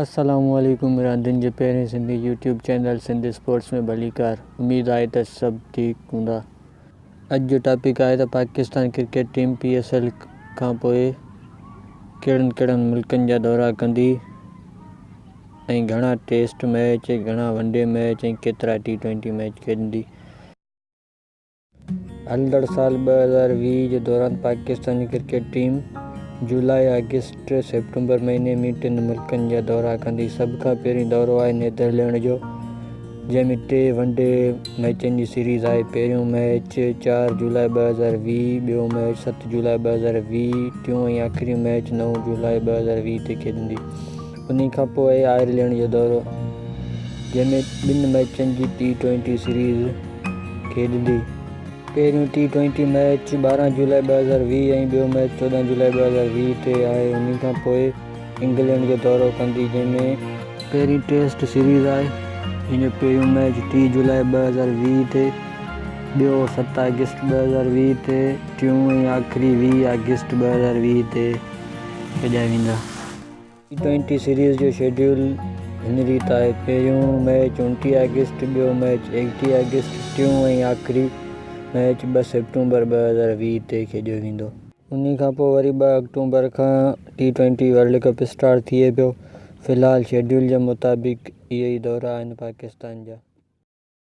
السلام عليڪم راندين جي پهرين Sindhi YouTube channel Sindh sports ۾ ڀليڪار اميد آهي ته سڀ ٺيڪ هوندا اڄ جو ٽاپڪ آهي ته Pakistan cricket team P S L کان پوء ڪهڙن ڪهڙن ملڪن جا دورا ڪندي ۽ گهڻا ٽيسٽ ميچ گهڻا ون ڊي ميچ ۽ ڪيترا ٽي ٽوئنٽي ميچ کيڏندي. هلندڙ سال 2020 جي دوران پاڪستاني ڪرڪيٽ ٽيم جولاء، آگسٽ، سيپٽمبر مهيني ۾ ٽن ملڪن جا دورا ڪندي. سڀ کان پهرين دورو آهي نيدرلينڊ جو جنهن ۾ ٽي ون ڊي ميچن جي سيريز آهي. پهريون ميچ چار جولاء 2020، ٻيو ميچ ست جولاء 2020، ٽيون ۽ آخري ميچ نو جولاء 2020 تي کيڏندي. انهي کان پوء آئرلينڊ جو دورو جنهن ۾ ٻن ميچن جي ٽي ٽوئنٽي سيريز کيڏندي. پهريون ٽي ٽوئنٽي ميچ 12 جولاء 2020 ۽ ٻيو ميچ 14 جولاء 2020 تي آهي. انهي کان پوء انگلينڊ جو دورو ڪندي جنهن ۾. پهرين ٽيسٽ سيريز آهي جنهن جو پهريون ميچ 30 جولاء 2020 تي، ٻيو ست آگسٽ 2020 تي، ٽيون ۽ آخري 20 آگسٽ 2020 تي کيڏيا ويندا. ٽي ٽوئنٽي سيريز جو شيڊيول هن ريت آهي، پهريون ميچ 29 آگسٽ، ٻيو ميچ 31 آگسٽ، ٽيون ۽ آخري ميچ ٻه سيپٽمبر 2020 تي کيڏيو ويندو. انهي کان پوء وري ٻه آڪٽوبر کان T twenty world cup start ٿئي پيو. في الحال شيڊيول جي مطابق اهي ئي دورا آهن پاڪستان جا.